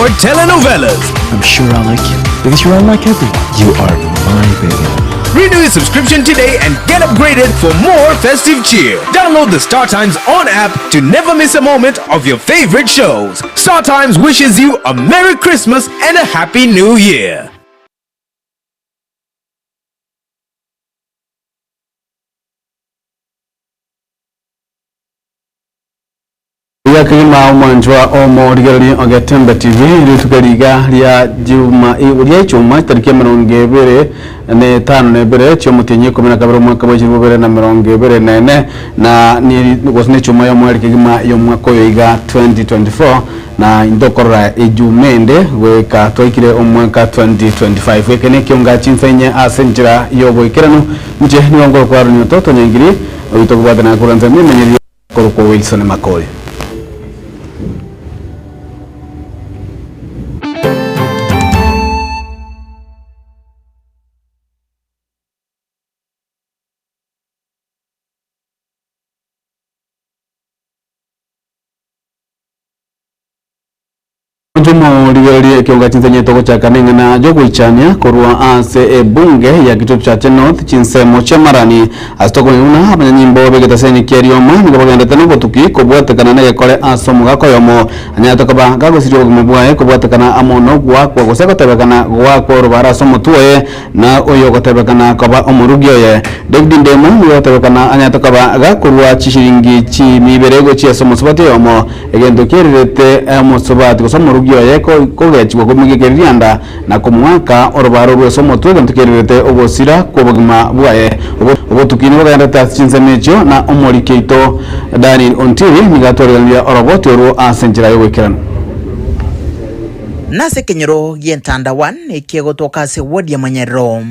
more telenovelas. I'm sure I'll like you because you're unlike everyone. You are my baby. Renew your subscription today and get upgraded for more festive cheer. Download the StarTimes On app to never miss a moment of your favorite shows. StarTimes wishes you a Merry Christmas and a Happy New Year. Buya kegima omwanchwa omorigereria o Getembe TV, rituko riga ria juma ria ichuma tariki 25 chiomotienyi 12 omwaka bwa 2024 na ni gose ne chuma ya mweri kegima ya omwaka oyo iga 2024 na intokorora ejuma ende goika twaikire omwaka 2025 eke nekionga chinsenye ase enchera ya oboikeranu nche nigo ngorokwa Ronnie Ototo Nyaingiri oitokobwatana koransa mimenyeria korokwa Wilson Makori. Njumo rigeri ekionga chinsenye togochaka neng'ana jogoichania korwa ase ebunge ya Kitutu Chache North chinsemo chia marani ase tokoiguna abanyanyimbo begetaseni kia rioma nigo bagendete nobotuki kobwatekana negekore ase omogaka oyomo anyarete koba gagosiria obogima bwaye kobwatekana amo nogwakwa gose gotebekana gwakwa orobara ase omotwe oye na oyo gotebekana koba omorugi oye David Ndemo nigo gotebekana anyarete koba gakorwa chishiringi chimibere gochia ase omosubati oyomo egento kiererete omosobati gose omorugi oye kogechigwa komugikereria nda na komwaka orobaro rwese omotwe egento kiererete ogosira kwa obogima bwaye obotuki nigo bogendete ase chinsemo echio na omorike oito Daniel Ontiri nigo atwareganirie oroboti orwo ase enchera ya ogoikeranu. Nase kenyoro gientanda 1 ekiegotoka ase ward ya Manyerero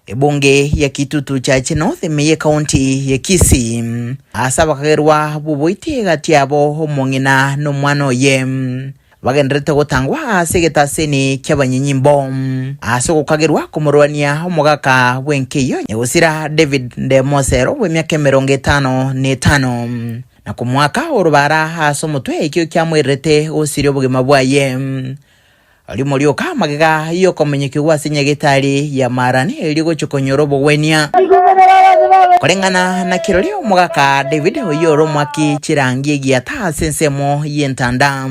ebunge ya Kitutu Chache North ime county ya Kisii asa bakagerwa buboite gati yabo omong'ina n'omwana oye bagenderete gotangwa ase egetaseni ki'abanyinyimbo ase ogokagerwa komorwania omogaka bw'enkeyo nyagosira David Ndemosero bw'emiaka 55 na komwaka orobara ase omotwe ekio kiamwerete gosiria obogima bwaye arimorioka magega yokomenyekigwa ase nyagetari ya marani eri gochokonyora obogwenia koreng'ana na kirori omogaka David oyo ore omwaki chirangi egiata ase ensemo y'entanda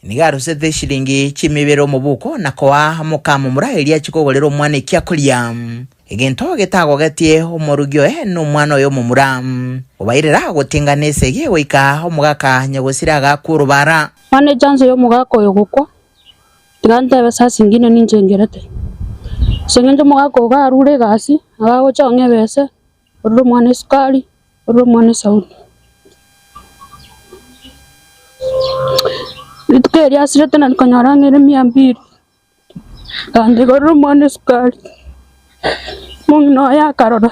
nigarusete shilingi chimibere omobuko na koa mokamomura eri achikogorera omwana ekiakoria egento getagogetie omorugi oye n'omwana oyo omomura obairera gotingana esegi goika omogaka nyagosira agakurubara mane chanzo y'omogaka oyo gokwa tigantebe saa zingine ninjengerete seng'encho omogaka ogo arure egasi agagocha ong'e ebese orure omwana esukari orure omwana esauni rituko eria asirete na nkonyora ng'ere 200 kandi orure omwana esukari mong'ina oye akarora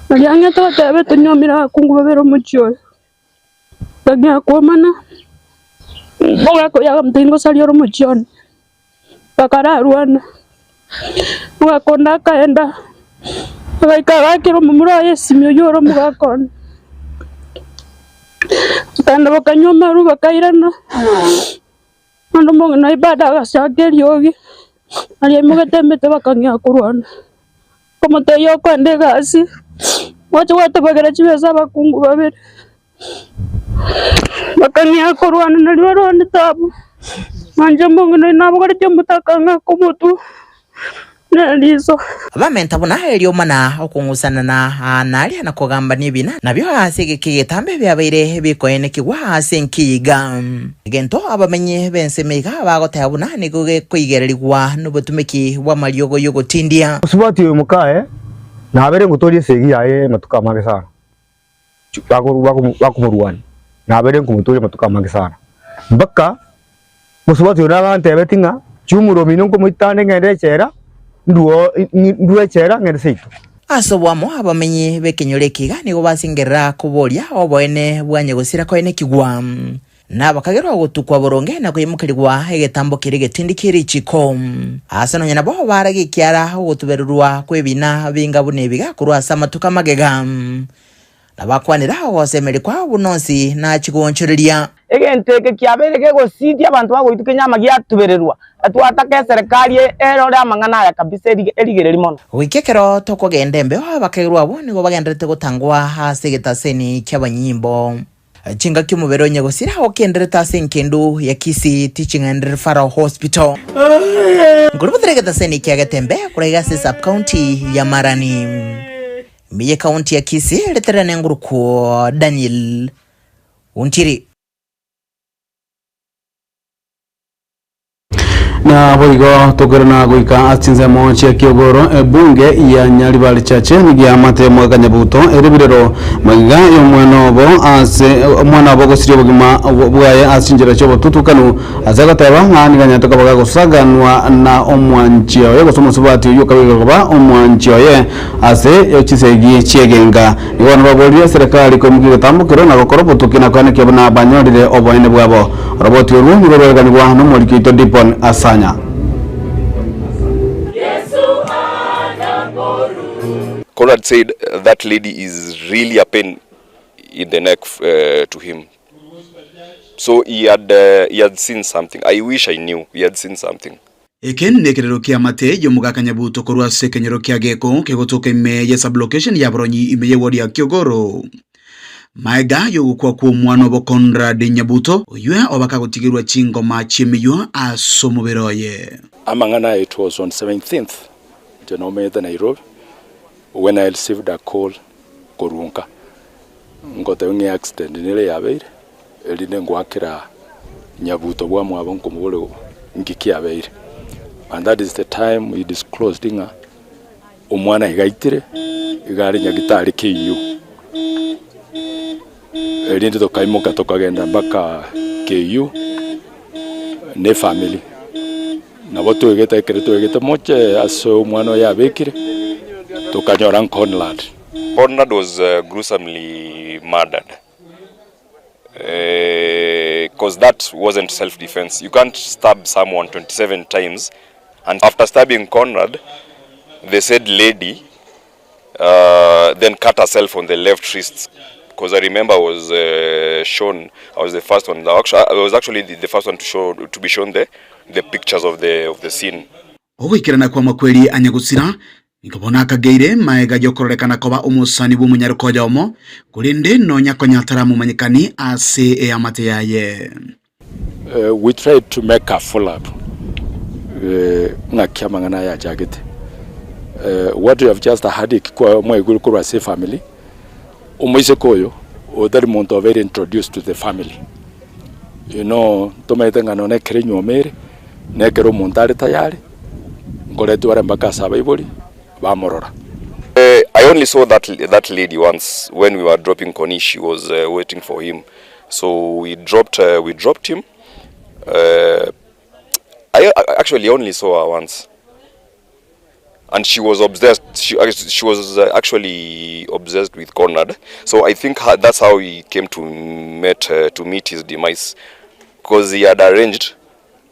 naria ang'ete goteba tonyomire abakungu babere omochie oyo tang'ea kwomana omogaka oyo akamotebia ngosaria ore omochie one bakararwana omogaka onde akaenda agaika agakera omomura oye esimi oywo ore omogaka one bakaenda bakanywa amaru bakairana naende omong'ina oye bado agachaka eriogi aria aimogete emete bakang'ea korwana komotebia okoenda egasi gwacha gwatobagera chibesa abakungu babere bakang'ea korwana nario barwanete abwo manje omong'ina oyo nabogoretie omote akang'aka omotwe neriso. Abamenta buna eriomana okong'usana na naria na kogamba n'ebina nabio ase egetambe byabaire bikoenekigwa ase enkiga egento abamenyi b'ensemo iga bagoteba buna nigo gekoigererigwa n'obotumeki bwa mariogo yogotindia osubati oyo mokae nabere ngotoria esegi yaye matuko amange sana bakomorwania nabere nkomotoria matuko amange sana mpaka mosubati oyo nagantebeti ng'a chiumuro omino nkomoitane ng'ende echera nduo echera ng'ende seito. Ase obwamo abamenyi b'ekenyoro ekiga nigo basingerera koboria oboene bwanyegosira koenekigwa na bakagerwa gotukwa boronge na koimokerigwa egetambo kere getindi kere ichiko ase nonya nabo baragikiara ogotubererwa kw'ebina binga buna ebiga korwa ase amatuko amagega na bakwanera ogosemeri kwa bunonsi na chigonchoreria. Egenteke kiabere kegositia abantu bagoituka enyama giatubererwa twataka eserikali erore amang'ana aya kabisa erigereri mono. Gwikekero tokogenda embeo abakegerwa abo nigo bagenderete gotangwa ase egetaseni kia abanyimbo chinga kiomobere onye gosira okenderete ase enkendu ya Kisii Teaching and Referral Hospital nkorobothere egetaseni kia Getembe koraiga ase sub county ya Marani miye county ya Kisii reterane nguruku Daniel Untiri. Na boigo tokerana goika achinzemo chia kiogoro ebunge ya Nyaribari Chache nigiamate mwaka Nyabuto erebirero magiga y'omwana obo ase omwana obo gosiria obogima bwaye achinjera chio botutukanu azagateba ng'ani ganyatoka bagagosaganwa na omwanchi oye gose omosubati oyo kabiga koba omwanchi oye ase ochisegi chiegenga nigo baboria serikali koimukia getambukero na gokora obotuki na koenekia buna banyorire oboene bwabo oroboti orwo nigo rwerekanigwa nomoriki oito Dipon Asanya. Conrad said that lady is really a pain in the neck to him. So he had seen something. I wish I knew he had seen something. Eken nekerero kia mate yomugaka Nyabuto korwa ase ekenyoro kia Geko kegotoka ime ya sublocation ya Boronyi ime ye ward ya Kiogoro. Maega yogokwa kwa omwana obo Conrad Nyabuto oywe obakagotigirwa chingoma chiemiywa ase omobere oye. Amang'ana, it was on 17th January Nairobi when I received a call korunka ngote ngi accident nile yabeire erinde ngwakira Nyabuto bwa mwabo nkomubole ngiki yabeire, and that is the time we disclosed nga omwana igaitire igari nyagitari KU erinde tokaimoka tokagenda mpaka KU ne family nabo twegete ekere twegete moche ase omwana yabekire tokanyora Conrad. Conrad was gruesomely murdered because that wasn't self-defense. You can't stab someone 27 times, and after stabbing Conrad, they said lady then cut herself on the left wrist. Because I remember I was shown, I was the first one. I was actually the first one to be shown the pictures of the scene. Ogoikerana kwa makweli anyagusira nikobona akageire maega yokororekana koba omusani bw'omonyarukoja omo kurinde nonya konyatara mumanyikani ase eyamate yaye. We tried to make a follow up ng'akia mang'ana ya jagete. What you have just had kwa mwaiguru kurwa se family omoise koyo otari muntu very introduced to the family, you know, tomaite ng'ano nekere nyomere nekere omuntu ari tayari ngoretu bare mpaka saba ibori bamorora. I only saw that lady once when we were dropping Koni. She was waiting for him, so we dropped him. I actually only saw her once, and she was obsessed. She was actually obsessed with Conrad. So I think that's how he came to meet his demise, because he had arranged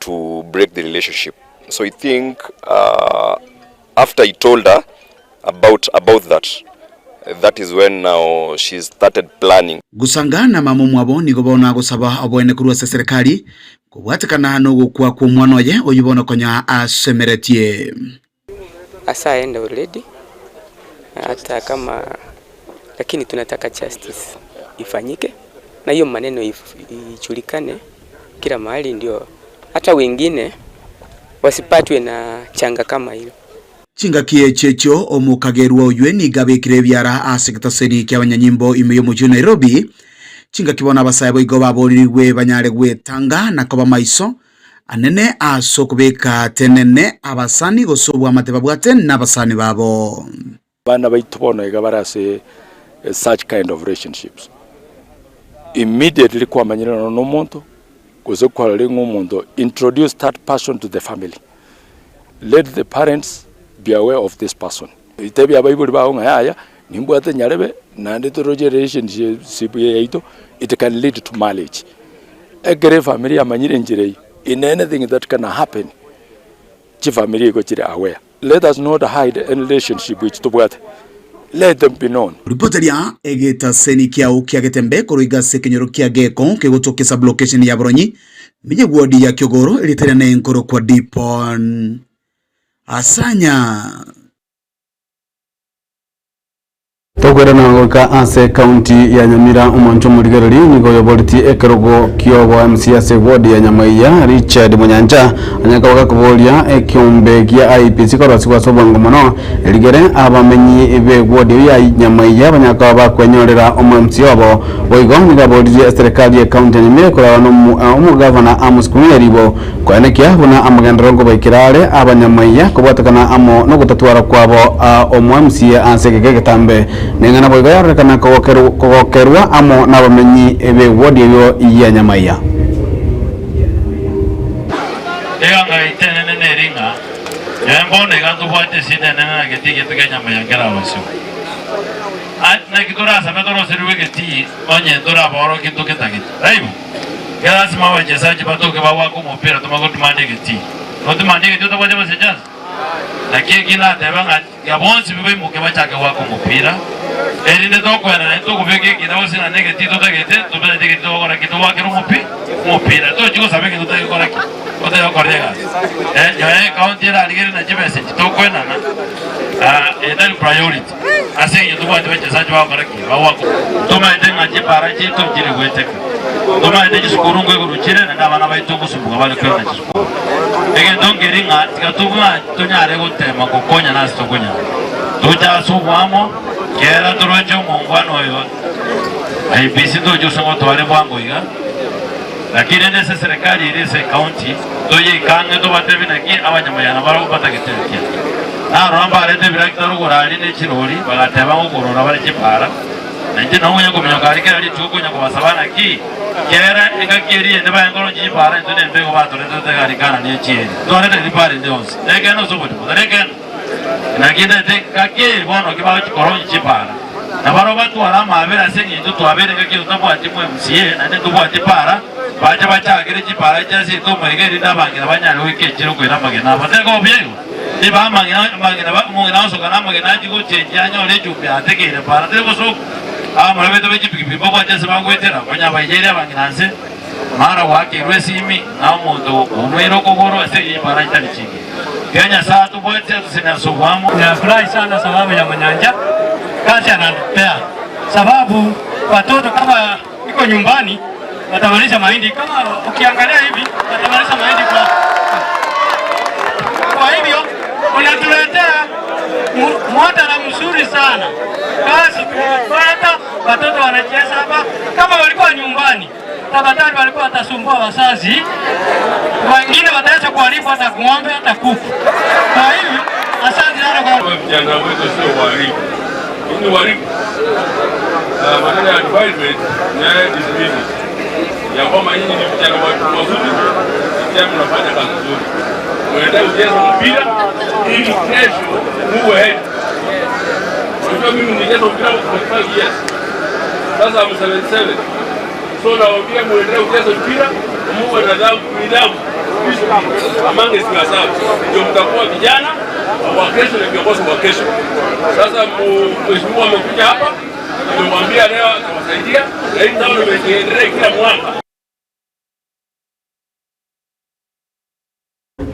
to break the relationship. So I think after he told her about that is when now she started planning. Gusangana mama mwabo nigo bona gusaba aboene kurwa serikali kubwatikana no gukwa kwa mwana oye oyubona konya asemeretie. Asaenda already hata kama, lakini tunataka justice ifanyike na hiyo maneno ijulikane kila mahali, ndio hata wengine wasipatwe na changa kama hiyo. Chinga kiechecho omukagerwa oywe nigabekire byara asekitaseni kia abanyanyimbo ime yo Nairobi. Chinga kibona abasaye boigo baborirwe banyare gwetanga na koba maiso anene aso kubeka tenene abasani gosobwa amateba bwate n'abasani babo. Bana baitubona igabarase such kind of relationships immediately kwamanyirana n'omuntu kuze kwalale ng'omuntu, introduce that person to the family, let the parents be aware of this person. Itebi abaibuli bawo ngaya nimbwate nyarebe nandi toroje relationship yaito, it can lead to marriage. Egere family amanyire njire in anything that can happen, chi family iko chiri aware. Let us not hide any relationship which tubwate. Let them be known. Ripoteria egetaseni kiao kia getembe koroiga sekenyoro kia geko kegotoke sublocation ya Boronyi minye wodi ya Kiogoro iliteria na enkoro kwa Dipon Asanya. Tokwera goika ase county ya Nyamira omoncho murigereri nigo yoboriti ekerogo kiobo MCS ward ya Nyamaiya Richard Munyanja anyakabaga kuboria ekiombe kia IPC korwa sobongo mono erigere abamenyi be ward ya Nyamaiya banyakaba bakwenyorera omo MC obo boigo nigo aboririe serikali ya county ya Nyamira korwa no omugavana Amos Kunyeribo kwanekia buna amagendero ngo baikirare abanyamaiya kobwatakana amo no gutatwara kwabo omo MC ase gegetambe nengana boigo yarekana kogokerwa amo nabamenyi ebe wodi yo ya Nyamaiya. Ega itene neringa yembone gantu bwate sine nena getigi tuke Nyamaiya ngera basio. Na kitura sabe toro serwe geti onye tora boro kitu ketageti. Raibu. Lazima wachezaji batoke bawa kwa mpira tumago tumande geti. Otumande geti utabaje wachezaji. Lakini kila tebanga gabonsi bibe muke bachake wako mpira. Erinde tokwena ntukubeke kidawose na negeti totagete tubete geti tokora kitu wake mpira. Tochiko sabe kitu tokora ki. Otayo korega. Ya county era aligere na chibese tokwena na etali priority. Ase yutu watu wachezaji wako raki wako. Toma ete ngaje para chetu jiri gweteka. Toma ete jisukuru ngwe guruchire na bana baitu gusumbuka bali kwena jisukuru. Ege ndongeringa tikatuma tunyare gutema kukonya nasi tukunya. Tuja subwamo kera turoche mungwano yo. IPC tojo songo tware bwango iga. Lakini nese serikali ile se county toye ikange to batebe naki abanyamayana baro batagetekia. Na ramba arete birakitaru gorali ne chirori bagateba ngorora bari chipara. Nje nawo nyago myaka ari kera rituko nyago basabana ki kera engakieri ne bayangoro chipara ndo nembego batore totegarikana ne chieri. Tore ripare ndionse. Eke no sobo reke nakinde te kake bono kibaho chikoronyi chipara. Na baro batwara amabera sengi ndo twabere ngaki utabwati mu MCA na ndo bwati para baje bachagire chipara chasi to mwegeri ndabangira banyari wikechiro kwera magena bateko byego iba magena magena mugena osokana magena jigo chenja nyore chumbi atekere para teko so amara beto bechi pikipiki boko chese bangwetera banya bayere banginanse mara wakirwe simi na omuntu umwero kogoro ase para itali chiki Kenya saa tu bwete tusinasubwamo. Nafurahi sana sababu ya Manyanja kazi anatupea, sababu watoto kama iko nyumbani watamalisha mahindi. Kama ukiangalia hivi watamalisha mahindi kwa hivyo unatuletea mwatara mzuri sana. Kazi tunapata, watoto wanacheza hapa. Kama walikuwa nyumbani tafadhali walikuwa watasumbua wazazi, wengine wataweza kuharibu hata ng'ombe hata kuku. Kwa hivyo asante sana kwa vijana wetu, sio waharibu. Ni waharibu. Maneno ya advisement na discipline ya kwamba nyinyi ni vijana wazuri, vijana mnafanya kazi nzuri. Mnaenda kucheza mpira ili kesho muwe head. Unajua mimi nilicheza mpira kwa 45 years. Sasa I'm 77. So nawaambia muendelee kucheza mpira, muwe na nidhamu. Among yourselves. Ndio mtakuwa vijana wa kesho na viongozi wa kesho. Sasa mheshimiwa amekuja hapa, nimemwambia leo atawasaidia, na hii town imeendelea kila mwaka.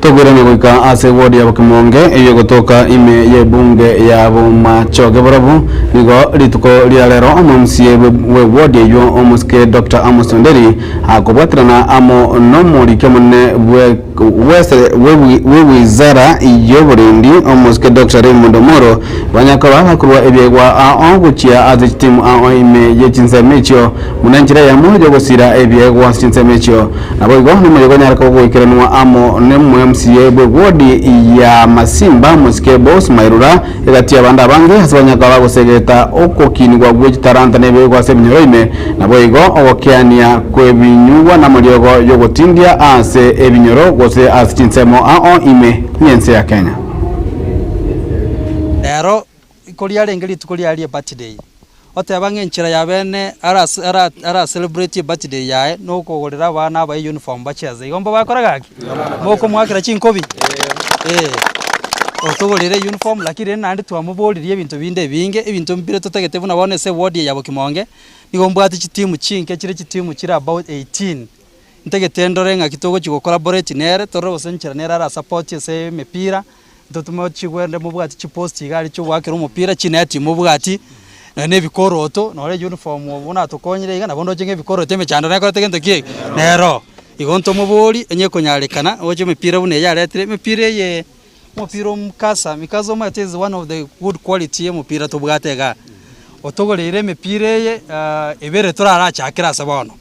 Togwirana goika ase ward ya Bokimonge eyo gotoka ime ye bunge ya Bomachoge Borabu nigo rituko ria lero omo MCA we ward eyo omoske Dr. Amos Onderi akobwatirana amo nomorike munene we wizara y'oburendi omoske Dr. Raymond Omoro banyakaba bakurwa ebyegwa ao gochia ase chitimu ao ime ye chinsemechio munanchira yamo yogosira ebyegwa chinsemechio naboigo nomoriko nyarako goikeranwa amo nemu MCA bwe wodi ya Masimba Mosike Boss Mairura egati abanda abange asabanyaka bagosegeta okokinigwa gwe chitaranta nebe gwase binyoro ime naboigo ogokeania kwebinyugwa na moriogo yogotindia ase ebinyoro gose ase chinsemo ao ime nyense ya Kenya. Lero ikoria renge rituko ria birthday oteba ng'enchera ya bene ara celebrate birthday yae no kogorera abana aba uniform bacheze igomba bakora gaki moko mwakira chinkobi. Otogorere uniform lakini nandi twamuboririe ebinto binde ebinge ebinto mbire totagete buna bono ase ward ya Bokimonge nigo mbwati chitimu chinke chire chitimu chire about 18 ntegete ndore ng'aki togochi collaborate nere torore gose nchera nere ara support ase emepira ntotume chigwende mobwati chipost igari chiogwakera omopira chineti mobwati na nebikoroto nore uniform obona tokonyire iga nabo ndoche ebikoroto emechando nekorete gento ki nero igo ntomobori enye konyarekana oche emepira buna yaretire emepira eye mupira mukasa mikazo mate is one of the good quality mupira tobwatega otogorere emepira eye ebere torarachakira ase bono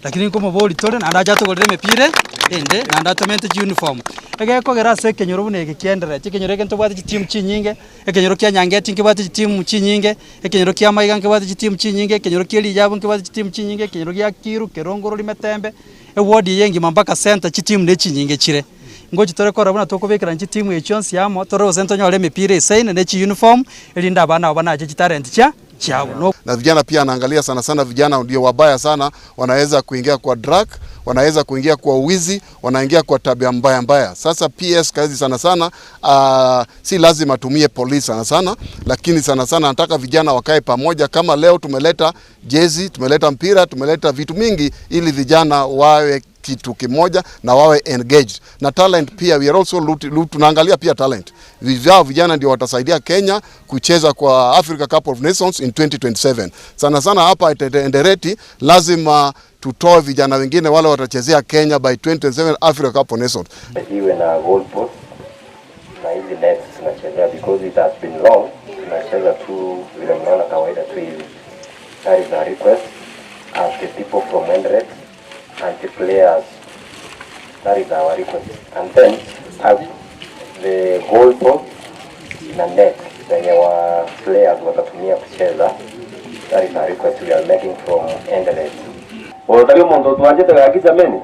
lakini nkomobori tore nanda achatogorere emepira ende nanda atomente uniform egekogera ase ekenyoro buna eke kiendere ekenyoro eke ntobwate chitimu chinyinge ekenyoro kia Nyangeti nkebwate chitimu chinyinge ekenyoro kia Maiga nkebwate chitimu chinyinge ekenyoro kia Elijabo nkebwate chitimu chinyinge ekenyoro gia Kiru Kerongoro Limetembe eward yengima mpaka center chitimu ne chinyinge chire ngochi tore kora buna tokobekera chitimu echionsi amo tore gose ntonyore emepira esaine ne chi uniform erinda abana abo banache chitalent chia chiabo no. Na vijana pia anaangalia sana sana, vijana ndio wabaya sana, wanaweza kuingia kwa drug, wanaweza kuingia kwa wizi, wanaingia kwa tabia mbaya mbaya. Sasa PS kazi sana sana si lazima tumie polisi sana sana, lakini sana sana nataka vijana wakae pamoja. Kama leo tumeleta jezi, tumeleta mpira, tumeleta vitu mingi ili vijana wawe kitu kimoja na wawe engaged. Na talent pia, we are also tunaangalia pia talent. Vijana ndio watasaidia Kenya kucheza kwa Africa Cup of Nations in 2027. Sana sana hapa Endereti lazima tutoe vijana wengine wale watachezea Kenya by 2027 Africa Cup of Nations. Iwe na goal post na hizi nets tunachezea because it has been long, tunacheza tu vile mnaona kawaida tu hivi. That is our request as the people from Enderet and the players. That is our request. And then the goal post na net zenye wa players watatumia kucheza. That is our request we are making from Enderet. Unataka mtu tuanze tagakiza meni.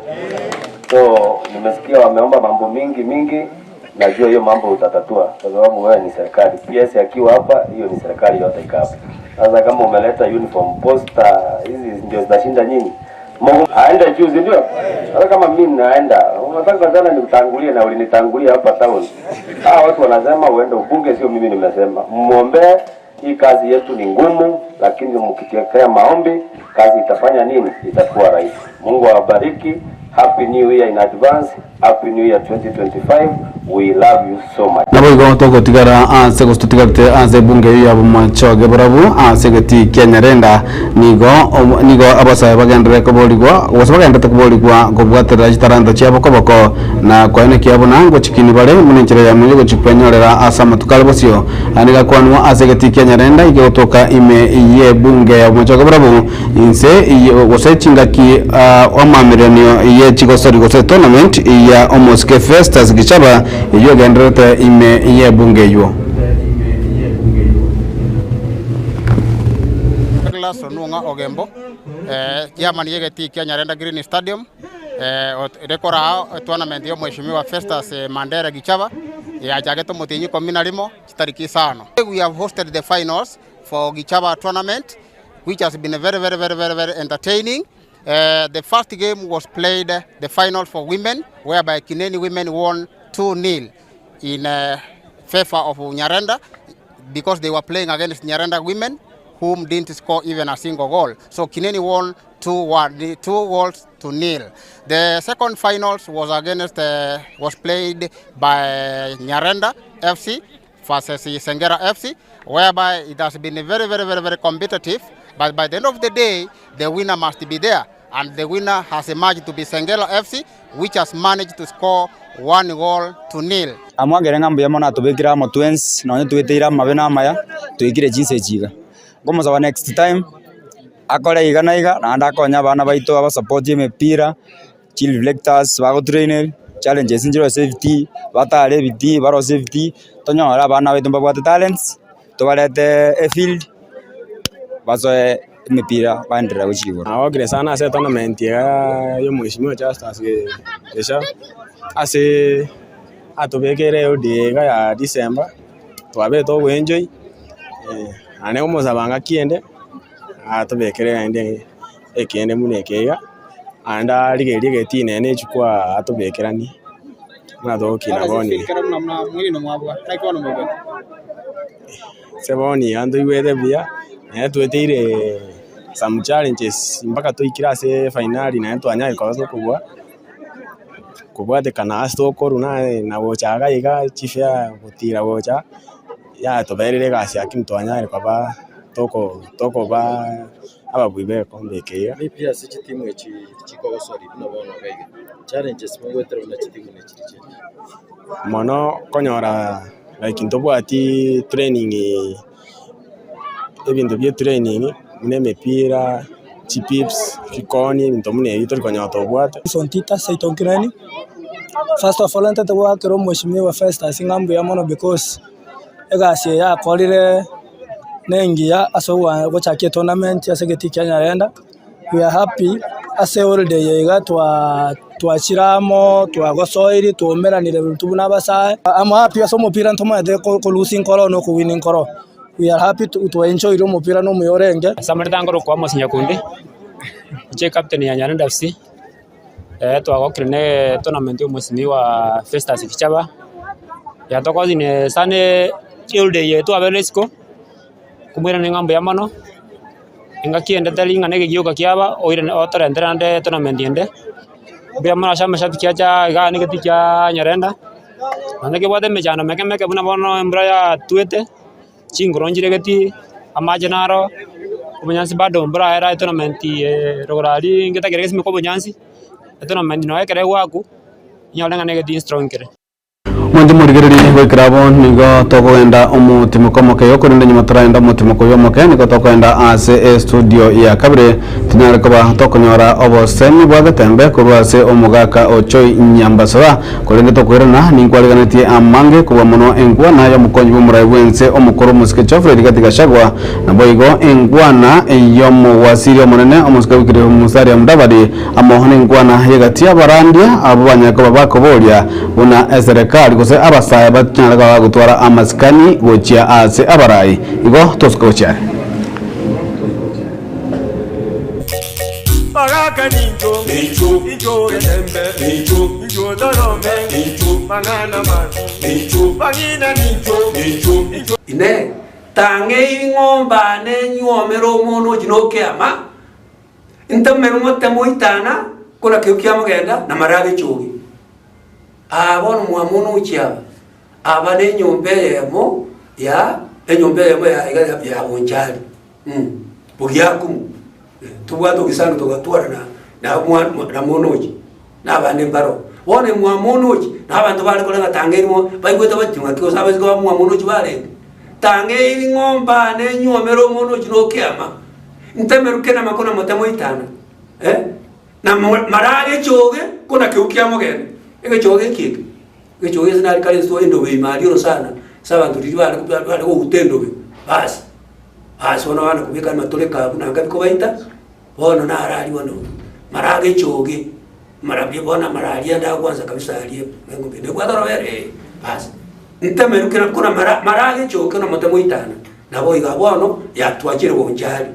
So nimesikia wameomba mambo mingi mingi, najua hiyo mambo utatatua kwa sababu wewe ni serikali. PS akiwa hapa, hiyo ni serikali yote iko hapa. Sasa kama umeleta uniform poster hizi ndio zitashinda nyinyi. Mungu aende juu, ndio? Sasa kama mimi naenda, unataka sana nikutangulie na ulinitangulia hapa town. Ah, watu wanasema uende ubunge, sio mimi nimesema. Muombe, hii kazi yetu ni ngumu, lakini mkitekea maombi, kazi itafanya nini? Itakuwa rahisi. Mungu awabariki. Happy New Year in advance. Happy New Year 2025. We love you so much. Nabo igo togotigara ase gostotigarte ase bunge ya Bomachoge Borabu ase geti kia Nyarenda nigo nigo abasae bagendere koborigwa gose bagendete koborigwa kobwaterera chitaranta chiabo koboko na kwaene kiabo nango chikini bare munenchera ya munyo gochikwenyorera ase amatukare bosio aniga kwanwa ase geti kia Nyarenda igotoka ime ye bunge ya Bomachoge Borabu inse gose chingaki omamirenio ye chigosori gose tournament ya Omoske Festus Gichaba iyo genderete ime ye bunge yuo. Douglas Onung'a Ogembo chairman yegeti kia Nyarenda Green Stadium rekora tournament yo mheshimiwa Festus Mandera Gichaba ya jageto mutinyi 11 tariki 5. We have hosted the finals for Gichaba tournament, which has been very very very very very entertaining. The first game was played, the final for women, whereby Kineni women won 2-0 in favor of Nyarenda, because they were playing against Nyarenda women, whom didn't score even a single goal. So Kineni won 2 goals to nil. The second finals was against was played by Nyarenda FC versus Sengera FC, whereby it has been very, very, very, very competitive. But by the end of the day, the winner must be there. And the winner has emerged to be Sengera FC, which has managed to score 1-0. Amwagere ngambo ya mona tubikira mo twins na twitira mabe na maya twikire jinse jiga ngomoza next time akore iga na iga na ndakonya bana baito aba support emepira chill reflectors bago trainer challenges njiro safety batare biti baro safety tonyora bana baitu babwate talents tubarete e field bazoe emepira baendelea kuchigura awagire sana ase tournament ya yo mheshimiwa Justus Gesha ase atubekere odiga ya December twabe to enjoy ane omosabanga kiende atubekere ende ekende munekega anda rigerie getine ne chukwa atubekerani Buna togokina bono iga. Ase bono iga ntoigwete buya, naende tweteire some challenges mpaka toikire ase efinali naende twanyare koba tokobua, kobwatekana ase tokorwa naye na gocha iga iga chifare gotira gocha, yatoberire egasi lakini twanyare koba toko tokoba ababui ba egekombe eke iga. Maybe ase chitimu echi chikogosori buna bono iga iga challenges mogwetera buna chitimu nechiri chiri? Mono konyora like ntobwati training, ebinto bia training buna emepira, chipips, chikoni, ebinto buna ebi tori konyora tobwate. Sontita Saiton Kireni. First of all, ntete gwakera omweshimiwa Festus ng'a mbuya mono because egasi eye akorire nengiya ase gochakia etournament ase egetii kia Nyarenda. We are happy ase holiday eye iga twachire amo, twagosoiri, twaumeranire intwe buna abasae. I'm happy ase omopira ntomaete kolusi nkoro na okowin nkoro. We are happy twaenjoyire omopira na omuya orenge. Ase amareta ngoro kwa Amos Nyakundi, inche captain ya Nyarenda FC, twagokire ne tournament ya omweshimiwa Festus Gichaba, yatokosine sana holiday eye twabere isiko, komwirana ng'a mbuya mono, engaki ende tari ng'a na egegioka kiaba, oirane otorentere naende tournament ende, mbuya mono ase amashabiki acha igaa na egeti kia Nyarenda, naende kebwate emechando meke meke buna bono embura yatwete, chingoro nchire egeti, amache naro, obonyansi bado mborahera etournament rogoro aria ngetakere gesimeka obonyansi, etournament noe ekero egwaku, inyore ng'a na egeti strong kere. Mwanche morigererie goikera abo nigo tokogenda omotimoko omoke okorende nyuma toraenda omotimoko oyo omoke nigo tokogenda ase estudio ya kabere tonyare koba tokonyora obosemi bwa getembe korwa ase omogaka Ochoi Nyambasaba korende tokoirana ninkwariganetie amange kobua mono engwana ya omokonyi bwa omorai bwense omokoro omosike Geoffrey Rigathi Gachagua nabo igo engwana y'omowasiri omonene omosike Wycliffe Musalia Mudavadi amo nengwana yegati abarandia abo banyakoba bakoboria buna eserikali gose abasae banyare bagotwara amasikani gochia ase abarai igo tosuka gochiare. Baraka ninjo, ninjo, ninjo getembe, ninjo, ninjo dorome, ninjo, manana man, ninjo, bagina ninjo, ninjo, ninjo. Ine tange ing'omba ne nyuomero omono chino kiama ntamero motemo itana kora kyo kiamugenda na marage chogi abono mwamono uchiaba aba ne nyombe yemo ya enyombe yemo ya ya bonjali bugiakumu tubwato kisano togatwara na na monoji na bande mbaro bone mwamonoji na abantu bari kolenga tangerimo baigweta batinga kyo sabe ko mwamonoji bare tange ingomba ne nyomero monoji no kiama ntemeruke na makona motemo itana na marage choge kona kyo kiamogenda ege choge kike ege choge sinari kale so endobe imali sana sabantu riri bari bari ko utendobe basi basi ona wana kubika matoleka buna ngabiko baita bono na arali wono marage choge marabye bona maralia nda kwanza kabisa aliye ngombe ne kwa dorobere basi ntemeruke na kona marage choge na motemo itana nabo iga bono yatwakire bonjali.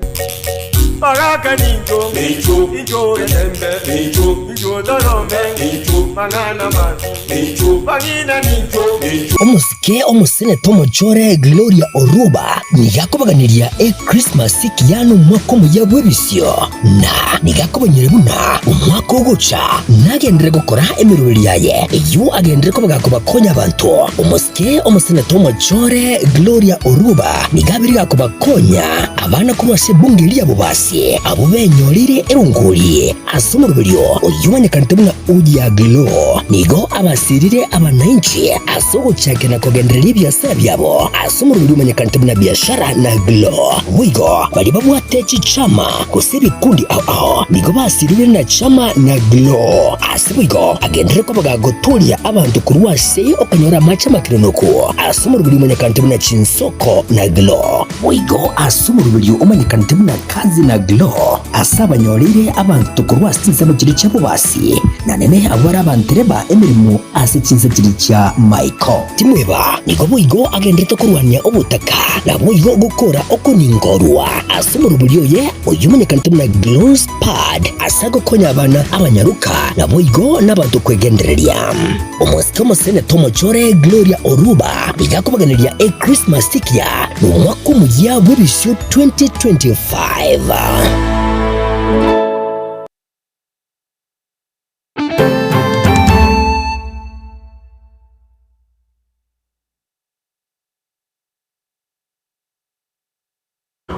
Baraka ninjo, ninjo, ninjo getembe, ninjo, ninjo dorome, ninjo, manana man, ninjo, bagina ninjo, ninjo. Omusike omuseneta omuchore Gloria Oruba nigakobaganiria e Christmas kiyano mwaka omuya bw'ebisio na nigakobanyire buna omwaka ogocha nagendere gokora emirubiri yaye eyo agendere kobakonya abantu. Omusike omuseneta omuchore Gloria Oruba nigabiri gakobakonya abana kurwase bunge lyabo basi abo benyorire erongori ase omoroberio oyumanyekanete buna Uja Glo nigo abasirire abananchi ase ogochaka na kogendereria ebiasara byabo ase omoroberio omanyekanete buna biashara na Glo wigo bari babwate chichama gose ebikundi ao ao nigo basirire na chama na Glo ase wigo agendere kobaga gotoria abantu kurwa ase okonyora amache makironoko ase omoroberio omanyekanete buna chinsoko na Glo wigo ase omoroberio omanyekanete buna kazi na Glo ase abanyorire abantu kurwa ase chinsemo chiri chiabo basi na nene abara abantu. Abantereba emirimo ase chinse chiri chia Michael Timweba nigo boigo agenderete korwania obotaka na boigo gokora okoningorwa ase omorobori oye oyumenyekanete buna Gloss Pad ase agokonya abana abanyaruka na boigo n'abanto kwegendereria. Omosike omoseneta omochore Gloria Oruba igakobaganiria e Christmas tikia n'omwaka omuya bw'ebisio 2025.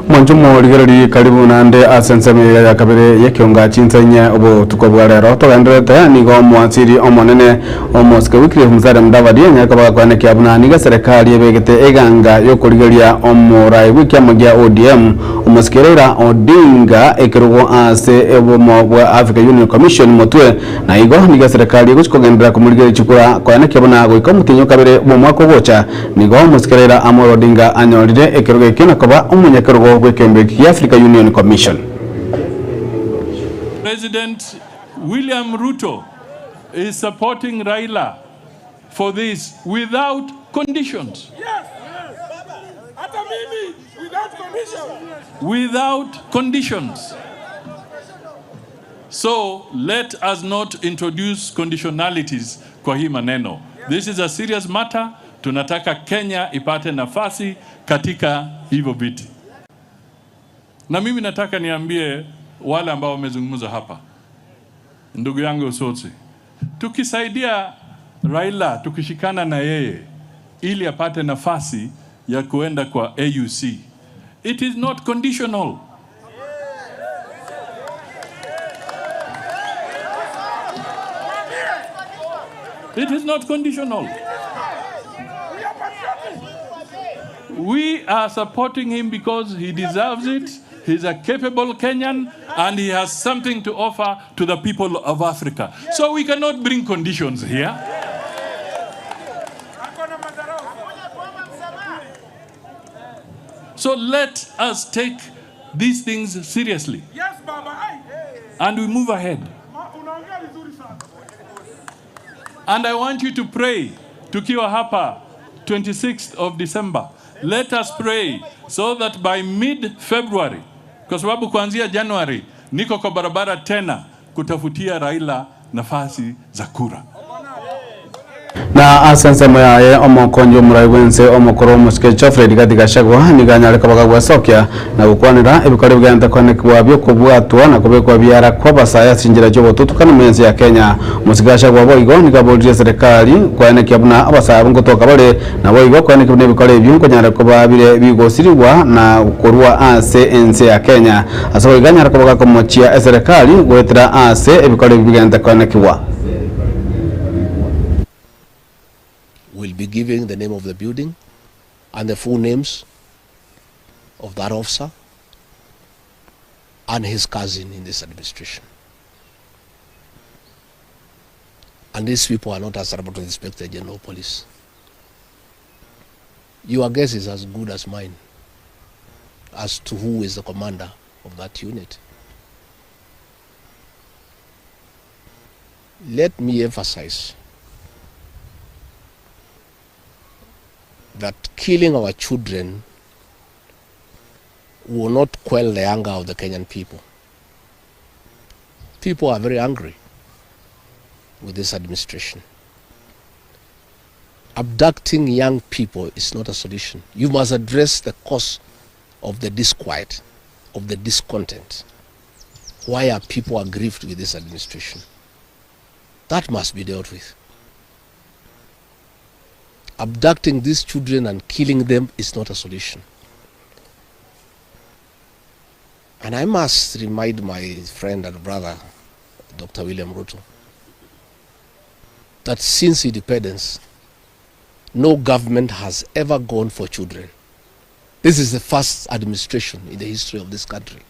Mwanjumo ligereri karibu nande asenseme ya kabere yekionga chinsenya obutuko bwa lero togenderete nigo mwasiri omonene omosike Wycliffe Musalia Mudavadi nyaka bakwanekia buna niga serikali ebegete eganga yokorigeria omorai w'ikiama gia ODM omosike Raila Odinga ekerugo ase obumo bwa Africa Union Commission motwe na igo niga serikali egochikogendera kumurigeria chikura kwanekia buna goika omotinyo kabere omwaka ogocha nigo omosike Raila Amolo Odinga anyorire ekerugo ekio nakoba omonyakerugo Africa Union Commission. President William Ruto is supporting Raila for this without conditions. Yes. Without conditions. Without conditions. So let us not introduce conditionalities kwa hii maneno. This is a serious matter. Tunataka Kenya ipate nafasi katika hivyo viti. Na mimi nataka niambie wale ambao wamezungumza hapa, ndugu yangu Osotsi, tukisaidia Raila, tukishikana na yeye ili apate nafasi ya kuenda kwa AUC, it is not conditional. It is not conditional. We are supporting him because he deserves it. He's a capable Kenyan and he has something to offer to the people of Africa. So we cannot bring conditions here. So let us take these things seriously. And we move ahead. And I want you to pray. Tukiwa hapa 26th of December. Let us pray so that by mid-February, kwa sababu kuanzia January niko kwa barabara tena kutafutia Raila nafasi za kura. Na asensemo yaye omokonjo murai wense omokoro omusike Geoffrey Rigathi Gachagua niganyareka bakagwasokia na gukwanira ebikore bigenda kwanekwa byo kubwatwa na kubekwa biara kwa basaya sinjira cyo mensi ya Kenya. Omusike Gachagua boigo nigabolire serikali kwanekia buna abasaya ngotoka bale na boigo kwanekia buna ebikore ebyo nkonyareka babire bigosirwa na korwa ase ense ya Kenya aso iganyareka bakakomochia eserikali gwetera ase ebikore bigenda kwanekwa. Will be giving the name of the building and the full names of that officer and his cousin in this administration. And these people are not answerable to the Inspector General of Police. Your guess is as good as mine as to who is the commander of that unit. Let me emphasize that killing our children will not quell the anger of the Kenyan people. People are very angry with this administration. Abducting young people is not a solution. You must address the cause of the disquiet, of the discontent. Why are people aggrieved with this administration? That must be dealt with. Abducting these children and killing them is not a solution. And I must remind my friend and brother, Dr. William Ruto, that since independence, no government has ever gone for children. This is the first administration in the history of this country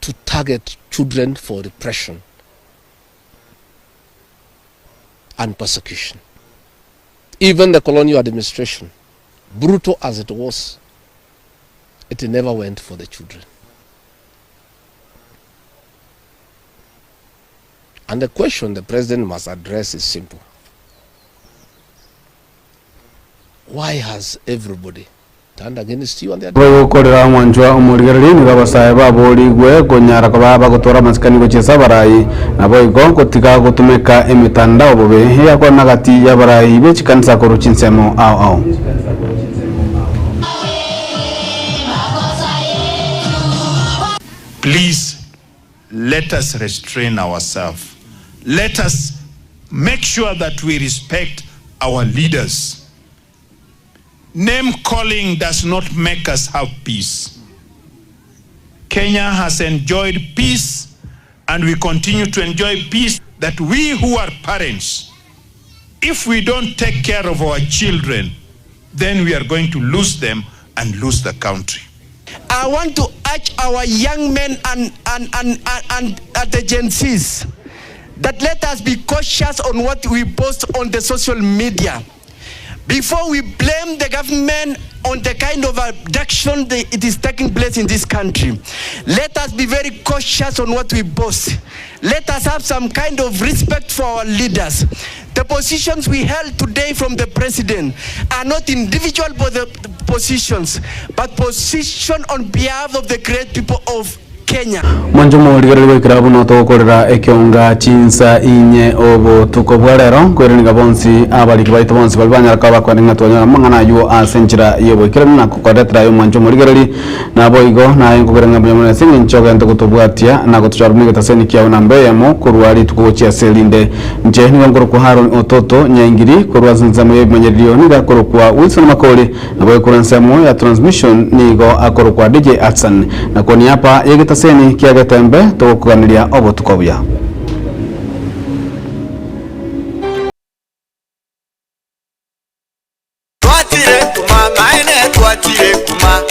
to target children for repression and persecution. Even the colonial administration, brutal as it was, it never went for the children. And the question the president must address is simple. Why has everybody turned against you? And they Bagokorera omwanchwa omorigereri nigo abasae baborigwe konyara koba bagotora amasikani gochiesa abarai nabo igo gotiga gotumeka emitandao bobe yakwana gati ya abarai bechikanisa korwa chinsemo ao ao. Please let us restrain ourselves. Let us make sure that we respect our leaders. Name calling does not make us have peace. Kenya has enjoyed peace, and we continue to enjoy peace. That we who are parents, if we don't take care of our children, then we are going to lose them and lose the country. I want to urge our young men and the Gen Zs that let us be cautious on what we post on the social media. Before we blame the government on the kind of abduction that it is taking place in this country, let us be very cautious on what we post. Let us have some kind of respect for our leaders. The positions we held today from the president are not individual positions, but position on behalf of the great people of Kenya. Mwanjo morigereri gwikira buno togokorera ekionga chinsa inye obotuko bwa rero kwereniga bonsi abariki baito bonsi bari banyaraka bakwanenga twanyora mang'ana aywo ase enchera yoboikeranu na kokoretera yo mwanjo morigereri nabo igo naye nkogerenga mbuya mono ase eng'encho ogente gotobwatia na gotochora migetaseni kiao namba eyemo korwa rituko gochia ase erinde nche nigo nkorokwa Haron Ototo Nyaingiri korwa ase ensemo ya ebimanyererio nigo akorokwa Wilson Makori nabo ekorwa ensemo ya transmission nigo akorokwa DJ Atson na koni hapa yegetaseni kiagetembe togokuganiria obotuko buya. Twatire kuma maene twatire kuma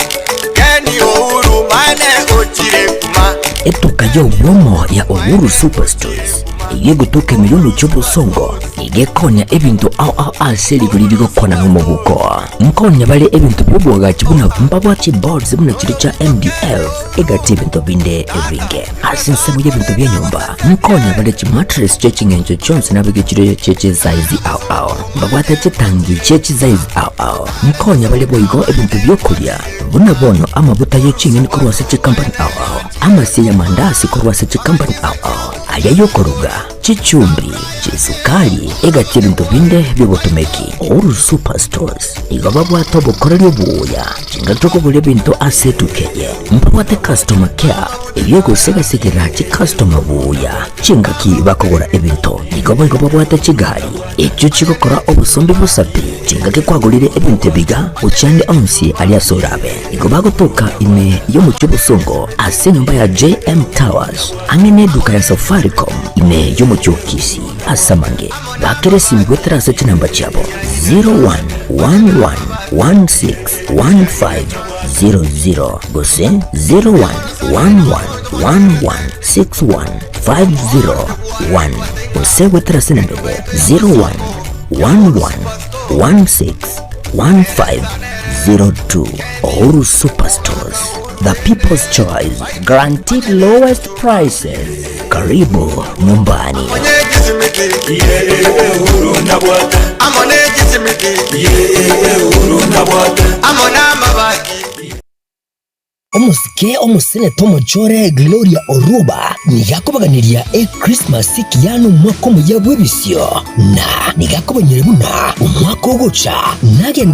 Keni Uhuru maene ochire kuma Etuka yo bwomo ya Uhuru Superstores igegutuka emiliono chobosongo igekonya ebintu ao ao ase rigori rigokwana n'omubuko nkonya bale ebintu by'obwagachi buna mbabwa chiboards buna chiri cha MDF egati ebintu binde ebinge ase ensemo y'ebintu by'enyumba nkonya bale chimattress cheching'encho chonse nabigechire cheche size ao ao mbabwate chitangi chechi size ao ao nkonya bale boigo ebintu by'okurya buna bono amabuta y'eching'eni korwa ase chikampani ao ao amasi ya mandasi korwa ase chikampani ao ao aya yokoruga chichumbi chisukari egati ebintu binde byobotumeki Uhuru Superstores igo babwate obokoreri obuya chingatokogora ebintu ase tukeye mpabwate customer care ebyogosegasegerera chicustomer buya chingaki bakogora ebintu igo boigo babwate chigari ekyo chigokora obosombi busapi chingaki kwagorire ebintu ebiga ochande onsi aliasorabe igo bagotoka ime yomuchi obosongo ase enyumba ya JM Towers ang'e na eduka ya Safaricom ime yomuchokisi asamange bakeresi migweterase chinamba chabo 0111161500 gose 0111161501 gose gweterase nambere 0111161502. Uhuru Superstores, the people's choice, guaranteed lowest prices. Karibu nyumbani. Omusike omuseneto omuchore Gloria Oruba nigakubaganiria e Christmas kiyano mwaka omuya bw'ebisio na nigakubanyire buna omwaka ogocha nagende.